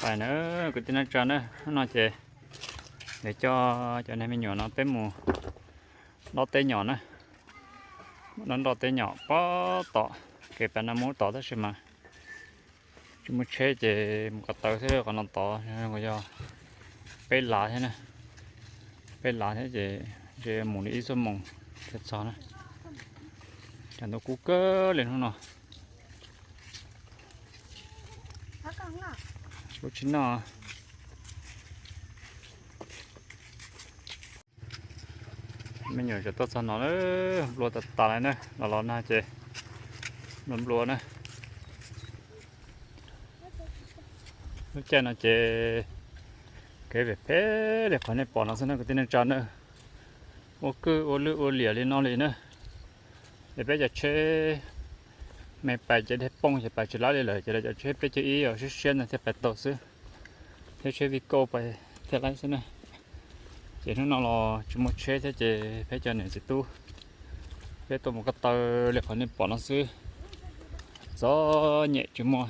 pais na, kwv tij neej tsa na, hnub no ces yuav coj cov niag me nyuam no peb mus dob teb nyom na. Dob nroj teb nyom pob tom kev pas no mus tod tab sis mas tsis muaj tsheb ces mus ko taw thiab, qhov no tod yog peb lav thiab na, peb lav thiab ces ntshe mus li ib xuab moos thiaj txog na. Cas ntuj kub kawg li hnub no. Kuv tsis noj. Me nyuam tseem tuaj txog no lawm, nplua tas tas li na, los los nag ces nplua nplua na. Lub caij no ces kev phem phem li qhov nej pom no xwb na kwv tij neej tsa na. Ua kwj ua lwj ua liam li no li na. Ces peb cov tsheb me pais ces dej poob ces pais tsis laib li lawm ces lawv cov tsheb peb caug ib os siab siab ntawd thiaj pais tau xwb, thiab tsheb vij kauj pais thiaj laib xwb na. Ces hnub no los tsis muaj tsheb thiab ces peb cov niam txiv tub peb tuaj mus ko taw li qhov nej pom no xwb. Txom nyem tsis muaj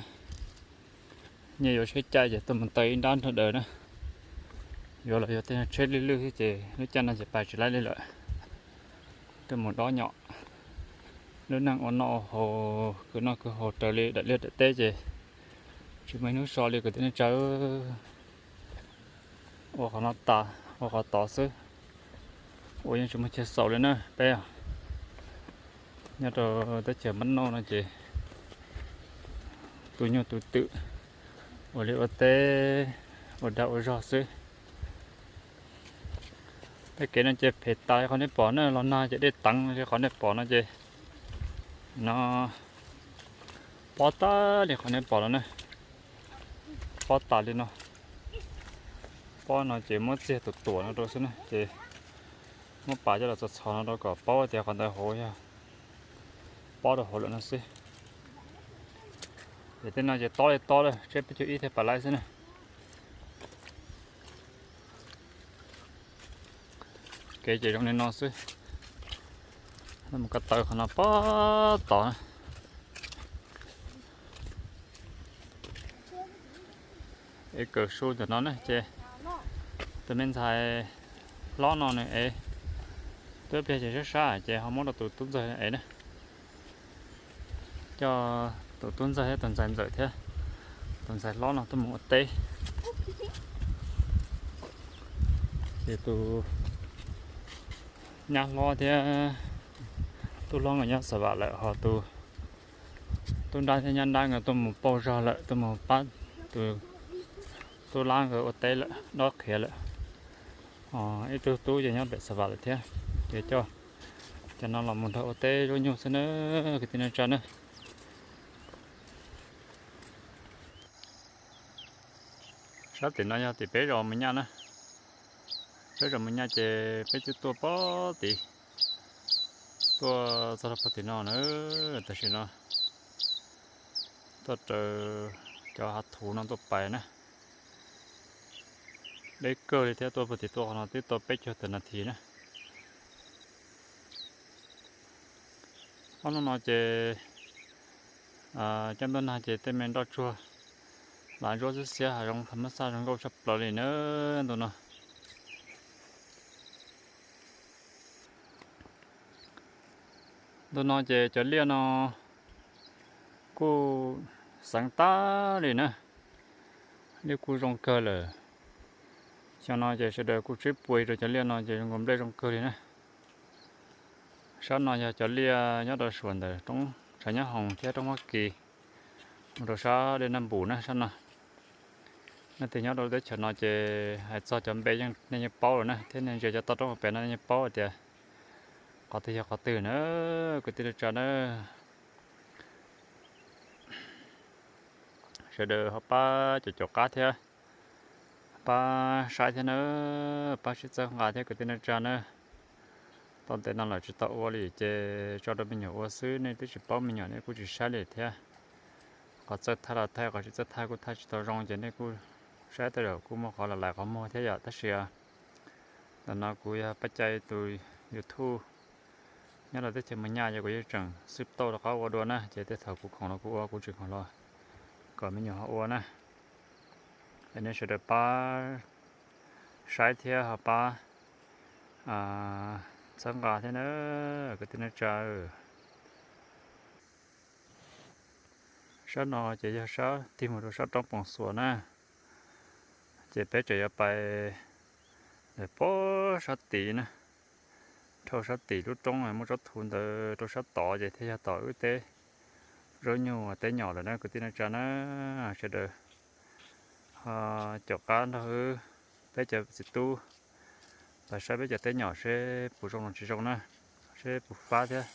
nyiaj yuav tsheb caij ces tuaj mus taw ib nrab nrog daws na. Yuav los yuav tej tsheb lwj lwj thiab ces lub caij no ces pais tsis laib li lawm. Tuaj mus dob nyom, lub neej ua noj ua haus kwv noj kwv haus raws li daim liaj daim teb ces tsis muaj ib hnub so li kwv tij neej tsa. Ua qhov no tas ua qhov tod xwb, ua yeej tsis muaj chaw xaus li na peb. Nyob rau teb chaws Mab Nauj no ces tu nyuj tu twm, ua liaj ua teb, ua dag ua zog xwb. Peb kev no ces phem tas li qhov nej pom na, los nag ces dej teev li qhov nej pom no ces no pob tas li qhov nej pom no na. Pob tas li no. Pob no ces muab txiag tuam tuam no rau xwb na ces muab pas coj los txhos txhos no rau kom paub tias qhov ntawd hauv yog pob rau hauv lawm no xwb. Ces tej no ces tob li tob lawm, tsheb peb caug ib thiaj pais laib xwb na. Kev ces zoo li no xwb. Mus ko taw qhov no pob tod. Es kawm su ntawm no ne ces tus me ntxhais hlob no nws ev, twb pliag ces sab sab ces ho muab rau tus tub ntxawg ev na. Coj tus tub ntxawg thiab tus ntxhais ntxawm thiab tus ntxhais hlob no tuaj mus ua teb. Ces tus nyab hlob thiab tub hlob nkawd nyob Xav Vam lawm, ho tus tub nrab thiab nyab nrab nkawd tuaj mus pauj zog lawm, tuaj mus pab tus tub lab nkawd ua teb lawm, dob qhiav lawm. Ib tug tub ces nyob pem Xav Vam lawm thiab. Ces coj cov no los mus nrog ua teb zuab nyuj xwb na, kwv tij neej tsa na. Sab tim no yog tim peb zos Mus Nyaj na. Peb zos Mus Nyaj ces peb twb tuaj pob tid, tuaj txog rau puag tim no na, tam sim no tuaj raws cov hav thuv no tuaj pais na. Deb kawg li thiab, tuaj puag tim tuaj qhov no twb tau peb caug tawm nas this na. Ob hnub no ces cov ntuj nag ces tej me nroj tsuag, lam ntsuab xwb xiab hav zoov tham mab xaj zoo nkauj tshaj plaws li na ntu no. Ntu no ces cov liaj no kuj xeev tag li na, liaj kuj zoo kawg lawm. Xyoo no ces sawv daws kuj tsib pua rau cov liaj no ces zoo nkaus nplej zoo kawg li na. Sab no yog cov liaj nyob rau suam ntawm roob tshav nyob hoos thiab roob Huab Kis mus rau sab dej Naj Npum na sab no. Nej tus nyob rau teb chaws no ces hais txog cov npe yeej nej yeej paub lawm na, thiab nej ntsia cov toj roob pem no nej yeej paub tias qhov twg yog qhov twg na, kwv tij neej tsa na. Sawv daws ho pab caum caum qab thiab, pab saib thiab na, pab sib txhawb nqa thiab kwv tij neej tsa na. Tau ntev no lawm tsis tau ua li ces tso rau me nyuam ua xwb, nej twb tsis paub me nyuam nej kuj tsis saib li thiab. Qhov txawj thaij los thaij, qhov tsis txawj thaij kuj thaij tsis tau zoo ces nej kuj saib tej zaum kuj muaj qhov lais lais qhov muag thiab yom. Tab sis ntawm no kuv yog Paj Cai tus YouTube nyob rau teb chaws Mus Nyaj ces kuv yeej tseem xwb tau rov qab ua dua na, ces tej thaum kuv khoom los kuv ua, kuv tsis khoom los kom me nyuam ho ua na. Thov nej sawv daws pab saib thiab ho pab txhawb nqa thiab na, kwv tij neej tsa. Sab no ces yog sab tig mus rau sab roob Poos Xuas na, ces peb tseem yuav pais lawm puag sab tid na, dhau sab tim lub roob muaj tsob thu ntawd rau sab tod ces thiaj yog tom wb teb zaub nyuj teb nyom lawm na kwv tij neej tsa na. Sawv daws ho caum qab nrog wb, peb cov txiv tub, pais saib peb cov teb nyom seb puas zoo los tsis zoo na, seb puas fab thiab.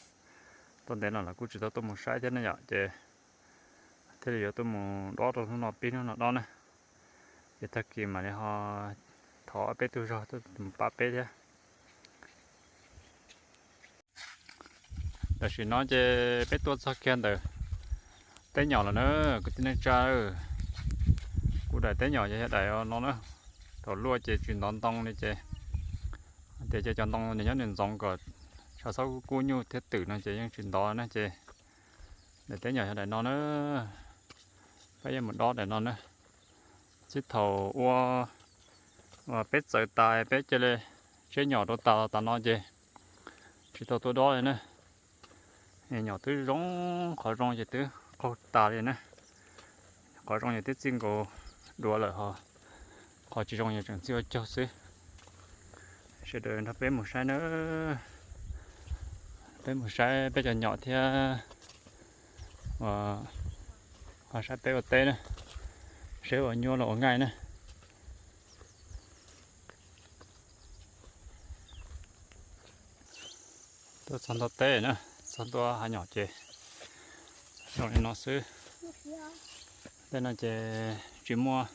Tuaj ntev no los kuj tsis tau tuaj mus saib thiab na yom, ces thiaj li yuav tuaj mus dob rau hnub no pib hnub no dob na. Ces tag kis mam li ho thov peb tug zog tuaj mus pab peb thiab. Tam sim no ces peb tuaj txog kiag ntawm teb nyom lawm na kwv tij neej tsa. Kuv daim teb nyom yog daim no na, thaum luaj ces tsis ntov ntoo li ces tias cov ntoo nws nyob nws ntxoov kom tshav txhob kub nyuj thiab twm no ces yeej tsis ntov na ces daim teb nyom yog daim no na. Peb yuav mus dob daim no na. Txij thaum ua peb txawv tas peb cia li tseb nyom rau tas tas no ces tsis tau tuaj dob li na. Nyom twb zoo, qhov zoo ces twb qaug tas li na. Qhov zoo ces twb txij nkaus duav lawm ho, qhov tsis zoo ces tseem txij ua caug xwb. Sawv daws nrog peb mus saib na, peb mus saib peb cov nyom thiab ho saib peb ua teb na, seb ua nyuaj los ua nqaij na. Tuaj txog ntua teb na, txog ntua hav nyom ces zoo li no xwb. Tej no ces tsis muaj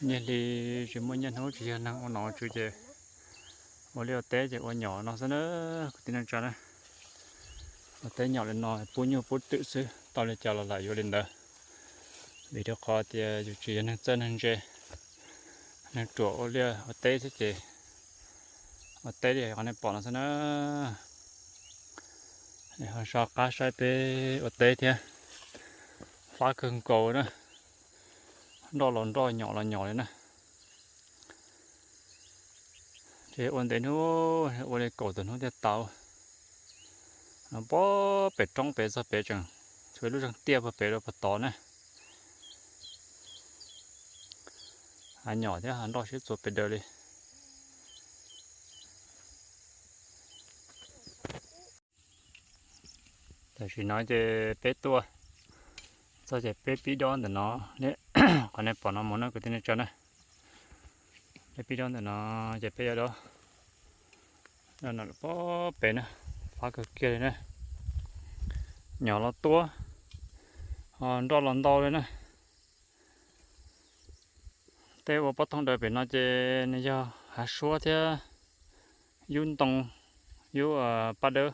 nyiaj hli, tsis muaj nyiaj hnub, tsis yog neeg ua nom ua tswv ces ua liaj ua teb ces ua nyom no xwb na, kwv tij neej tsa na. Ua teb nyom li no pub nyuj pub twm xwb, tau li cas los lam yuav li ntawd. Vim rau qhov tias yus tsis yog neeg txawj neeg ntse, neeg ruam ua liaj ua teb xwb ces ua teb li qhov nej pom no xwb na. Ho so qab saib peb ua teb thiab, fab kawg nkaus na, nroj los nroj nyom los nyom li na. Ces ua ntev hnub, ua li kaum tawm hnub thiaj tau. Puag pem roob pem txog pem tseem tshuav lub zeeg tiaj puag pem rau puag tod na. Hav nyom thiab hav nroj sib txuas pes daws li. Tam sim no ces peb tuaj txog ces peb pib dob ntawm no, qhov nej pom no mus na kwv tij neej tsa na. Peb pib dob ntawm no ces peb yuav dob no puag pem na, fab kawg kiag li na. Nyom los tuab, ho nroj los ntau li na. Tej ua pob thooj daws pem no ces nws yog hav suab thiab yub ntoo, yub paj dawb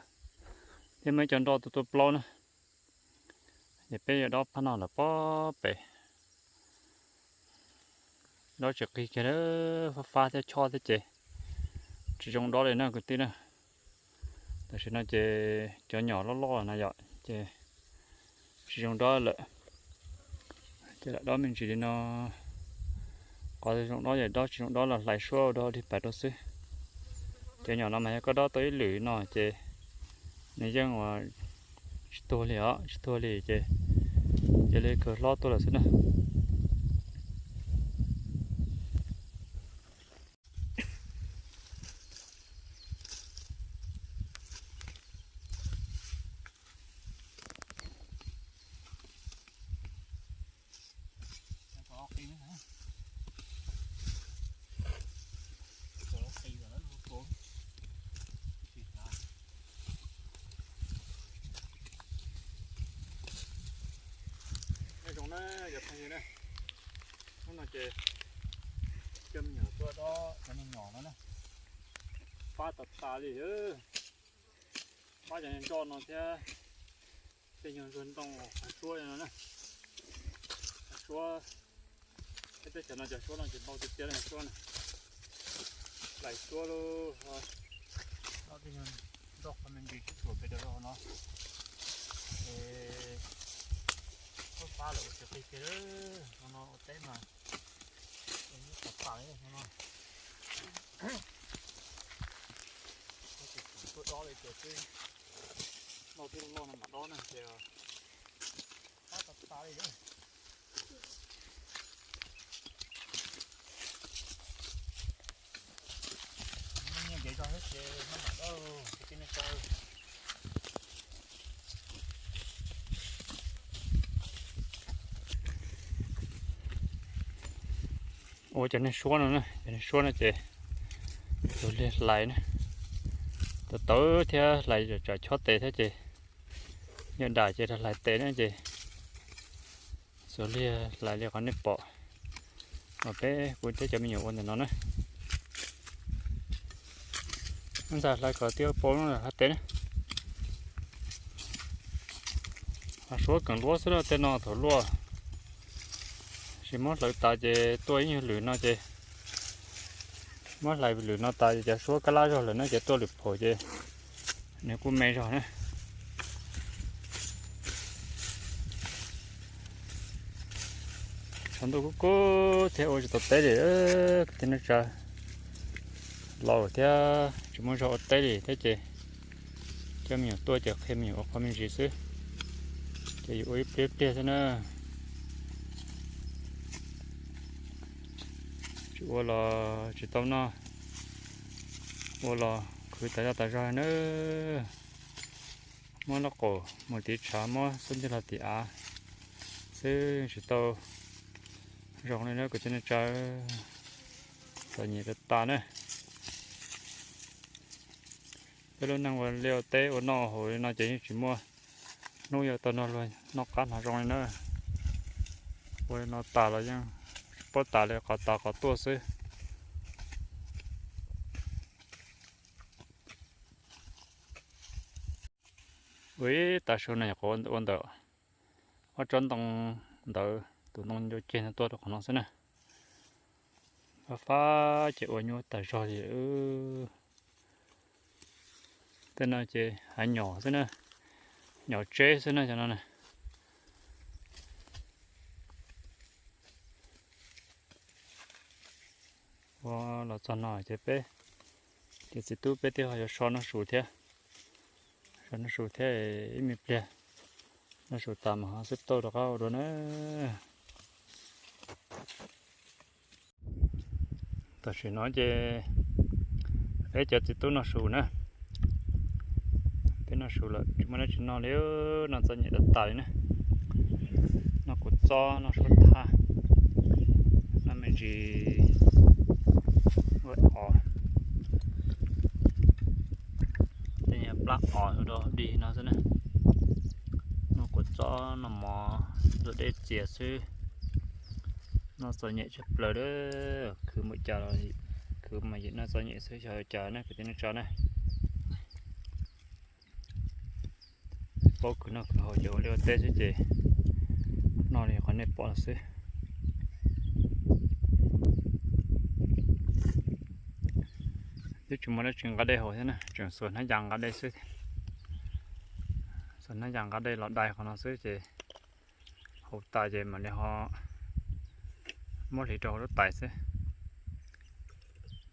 thiab muaj ib co nroj tua tua plaub na. Ces peb yuav dob phab no lawm puag pem. Dob tsis qig kiag, fab fab thiab chob thiab ces tsis zoo dob li na kwv tij na. Tam sim no ces cov nyom loj loj na yom, ces tsis zoo dob lawm. Ces lam dob me ntsis li no. Qhov zoo dob ces dob, tsis zoo dob los hlais suab ua dog dig pam rau xwb. Cov nyom no mas yog koj dob tau ib lwm no ces nws yeej ua tsis tuag li os, tsis tuag li ces cia li kawg hlob tuaj lawm xwb na. Nyob zoo na cov phooj ywg na, hnub no ces coj me nyuam tuaj dob cov me nyom no na, fab tas tas li. Fab cov nroj no thiab tej nyuag ntsuag ntoo hav suab no na, hav suab. Peb teb chaws no cov suab no ces ntau tiag tiag li, hav suab na. Hlais suab lub, dob tej nyuag nroj qhov me ntsis sib txuas pes daws rau hauv no. Es fab fab lawm ua tsis Ces no ua teb mas, tam tas li no, tuaj dob li tias twb loj twb loj no mam dob na ces, tab tas tas li. Nyiaj nkev zog thiab ces no mam dob, ces tij neej tsa. Ua cov niag suab no na, cov niag suab no ces tus liag hlais na, tau tawv thiab hlais tsam chob tes thiab ces, yog dam ces hlais tes na ces, xuas liag hlais li qhov nej pom uas peb kuv thiab cov me nyuam ua ntawm no na. Ntxawm hlais kom tib pau hlais tes na. Ho suab keem luab xwb na, tej no thaum luaj, sis muab hlawv tas ces tuaj ib nyuag lwm no ces, muab hlais lwm no tas ces cov suab kab lab zog lawm na ces tuaj lwm phaum ces nws kuj me zog na. Tshav ntuj kub kub thiab ua tsis tau teb li, kwv tij neej tsa, laus thiab tsis muaj zog ua teb li thiab ces coj me nyuam tuaj ces qhia me nyuam ua qhov me ntsis xwb, ces yus ua ib pliag ib pliag xwb na. Tsis ua los tsis tau noj, ua los khwv tas zog tas zog na. Muab lub qaum mus tiv tshav, muab xub ntiag los tiv av xwb tsis tau zoo li na kwv tij neej tsa, txom nyem tas tas na. Peb lub neej ua liaj ua teb ua noj haus li no ces yeej tsis muaj hnub yuav tau noj luag noj qab hnav zoo li na. Ua li no tas los yeej tsis paub tas li qhov tas qhov tuaj xwb. Ua ib tav su no nyuam qhuav ua ntawm ob tsob ntoo ntawd, tus ntoo ncua ceg no tuaj rau qhov no xwb na. Fab fab ces ua nyuaj tas zog li. Tej no ces hav nyom xwb na, nyom tseb xwb na cov no na. Ua los txog no ces peb, ces txiv tub peb thiaj ho yuav so noj su thiab, so noj su thiab ib me pliag noj su tas mas ho xwb tauj rov qab ua dua na. Tam sim no ces peb cov txiv tub noj su na, peb noj su lawm tsis muaj dab tsi noj li, noj txom nyem tas tas li na. Noj kuv txob, noj suab thaj, noj me ntsis, ua os, tej nyuag plab os rau dig no xwb na. Noj kuv txob, noj mov, ntxuag dej txias xwb. Noj txom nyem tshaj plaws li, khwv mus cas los, khwv mas yim noj txom nyem xwb xyov cas na kwv tij neej tsa na. Paub khwv noj khwv haus ces ua liaj ua teb xwb ces noj li qhov nej pom xwb. Twb tsis muaj dab tsi nqa dej haus thiab na, tseem xuas hnab yas nqa dej xwb. Xuas hnab yas nqa dej los dai qhov no xwb ces haus tas ces mam li ho muab hliv rau hauv lub tais xwb.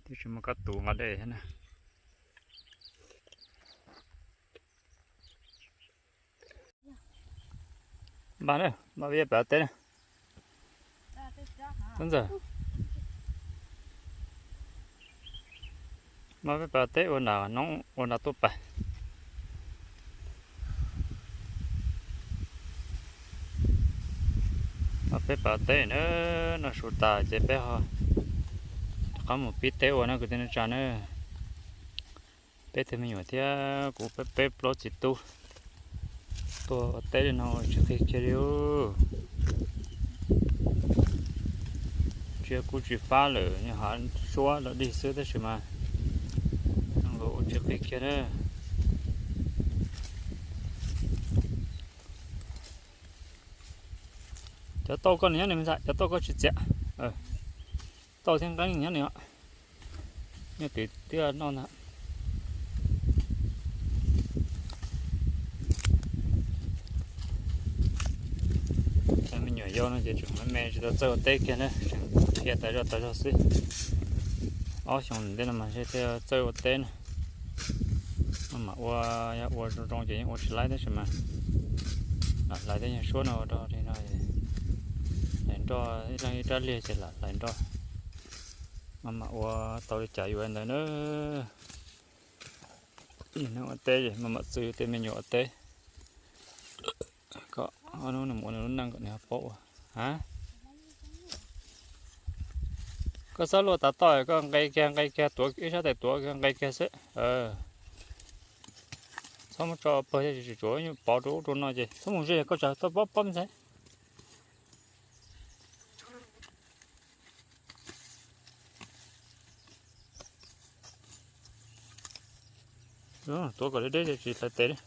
Twb tsis muaj kab tuv nqa dej thiab na. Npaj na, npaj peb pam teb na. Tub ntxawm, npaj peb pam teb ua nram noob ua nram tuaj pais. Npaj peb pam teb na, noj su tas ces peb ho rov qab mus pib teb ua na kwv tij neej tsa na. Peb tug me nyuam thiab kuv peb plaub txiv tub tuaj ua teb li no tsis qhia kiag li. Tsiaj kuj tsis fab lawm, hav suab los dig xwb tab sis mas ua tsis qhia kiag na. Cov tauj koj nyob nws me ntxhais, cov tauj koj tsis txiav. Tauj thiab nqeeb nyob nws os. Nyob twb tiaj noj ntag. Me nyuam yau no ces tseem me me tsis tau txawj ua teb kiag na, tseem qhia tas zog tas zog xwb. Ob xyoos ntej no mas thiaj txawj ua teb na. Mam ua, yog ua zoo zoo ces yeej ua tsis laib tab sis mas lam hlais tej nyuag suab no ua rau li no, hlais nroj ib leeg ib rab liag ces lam hlais nroj. Mam mam ua tau li cas yuav ntawd na. Neeg ua teb es mam mam txwv tej me nyuam ua teb, kom ob hnub nws mus ua nws lub neej kom nws ho paub ua. A, koj txhob luaj tav toj, koj nqe kiag nqe kiag, tuav ib sab tes tuav kiag nqe kiag xwb. Txhob muab tso pawg thiab, tsis tsuav pov rau ub rau no ces txhob mus ze, koj tsam tau pob pob ntxhais. Tuav kom deb deb tsis hlais tes li.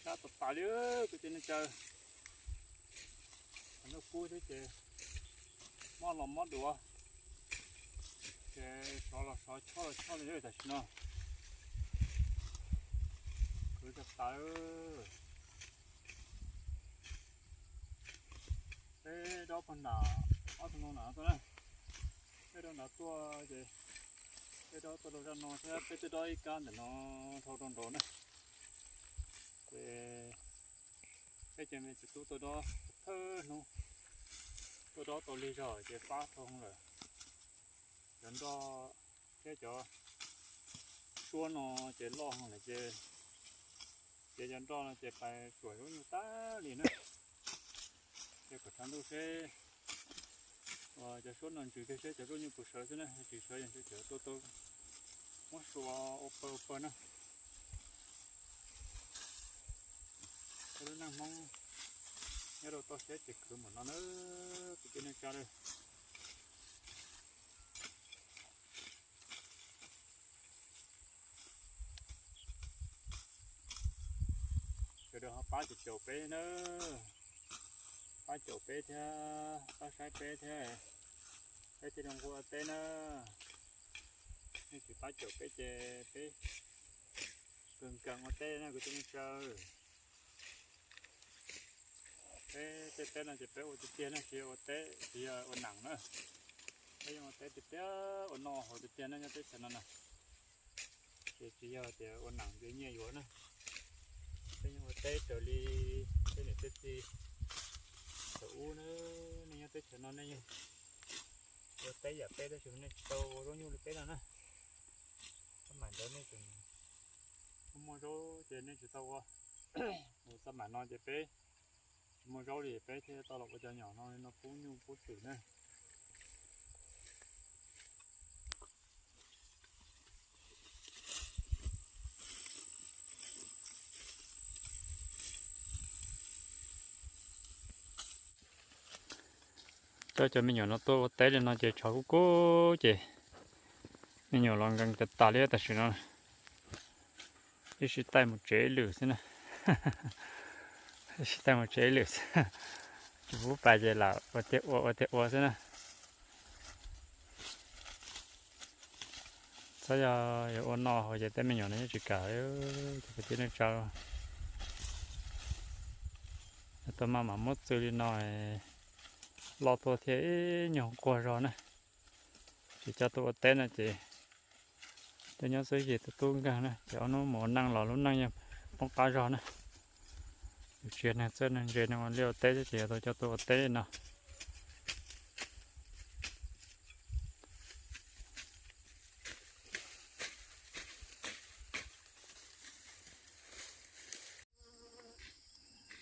Sab tas tas li kwv tij neej tsa. Noj kub thiab ces mob los mob duav, ces sov los sov choj los choj li tam sim no. Kwv tas tas. Peb dob pog nram ob tug no nram tuaj na. Peb dob nram tuaj ces peb dob tuaj rau zaj no thiab peb twb dob ib kab ntawm no dhau rau nraud na. Ces peb cov me txiv tub tuaj dob thawj hnub, tuaj dob tau lig zog ces pab dhau lawm. Cov nroj thiab cov suab no ces loj heev lawm ces, ces cov nroj no ces pais tsuam zaub nyuj tag li na. Ces kom tshav ntuj seb, cov suab no ntsws kiag seb cov zaub nyuj puas sawv xwb na, tsis sawv ces ntshe tseem tuaj tau muab sua ua pawg ua pawg na. Peb lub neej Hmoob nyob rau toj siab ces khwv npaum no na, kwv tij neej tsa. Sawv daws ho pab caum caum peb na, pab caum peb thiab pab saib peb thiab, peb thiaj li nquag teb na. Nej tsis pab caum peb ces peb kawg nkees ua teb na kwv tij neej tsa. Peb tej teb no ces peb ua tiag tiag na, tsis yog ua teb, tsis yog ua nees na. Peb yeej ua teb tiag tiag, ua noj haus tiag tiag na nyob teb chaws no na. Ces tsis yog tias ua nees ces nyiaj yuav na. Peb yeej ua teb raws li tej niam tej txiv thaum ub na. Nej nyob teb chaws no nej yeej ua teb yam peb tab sis nej tsis tau ua zaub nyuj li peb no na. Tab mam ntawd nej tseem muaj zaub ces nej tsis tau ua. Tab mam no ces peb tsis muaj zaub li peb thiaj tau los ua cov nyom no li no pub nyuj pub twm na. Coj cov me nyuam no tuaj ua teb li no ces tshav kub kub ces me nyuam los nkees tas tas li tam sim no. Ib sij taij mus tsev ib lwm xwb na. Ib sij taij mus tsev ib lwm xwb. Tsis pub pais ces lam ua tiag ua ua tiag ua xwb na. Txhob yog yuav ua noj haus ces tej me nyuam no yeej tsis kam li, ces kwv tij neej tsa. Yog tuaj maj mam muab txwv li no, loj tuaj thiaj ib nyuag nquag zog na. Tsis coj tuaj ua teb no ces tej nyob xwb ces tus tub nkeeg na ces ob hnub mus ua neej los lub neej yeej poob qab zog na. Yus tsis yog neeg txawj neeg ntse neeg ua liaj ua teb thiab ces yuav tau coj tuaj ua teb no.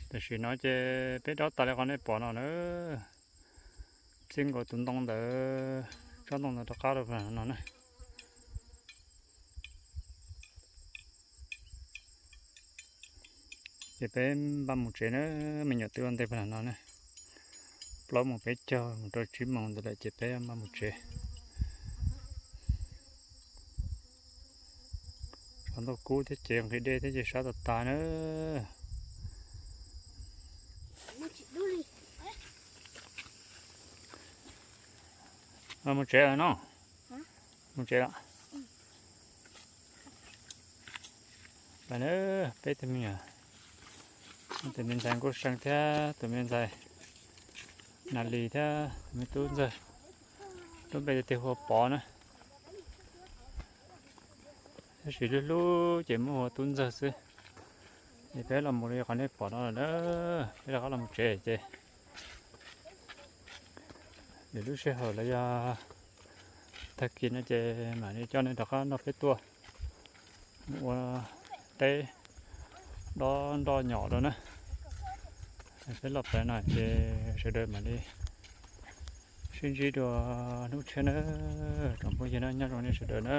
Tam sim no ces peb dob tas li qhov nej pom no na. Txij nkaus tus ntoo ntawd, tsob ntoo ntawd rov qab rau no na. Ces peb npaj mus tsev na, me nyuam twb ua ntej pem no na. Plaub moos peb caug mus rau tsib moos ntawd lawm ces peb npaj mus tsev. Tshav ntuj kub thiab ces nqhis dej thiab ces sab tas tas na. Mus tsev lawm no. Mus tsev lawm. Peb tus me nyuam, tus me ntxhais Nkauj See thiab tus me ntxhais Nas Lis thiab tus me tub ntxawg, lub npe tiag tiag hu ua Pov na. Tab sis hlub hlub ces muab hu ua tub ntxawg xwb. Es peb los mus li qhov nej pom no lawm na, peb rov qab los mus tsev ces lwm lub sij hawm los yog tag kis no ces mam li coj nej rov qab nrog peb tuaj mus ua teb dob nroj nyom rau na. Peb los pem no ces sawv daws mam li sib ntsib dua hnub tshiab na. Tsoom phooj ywg na, nyob zoo nej sawv daws na.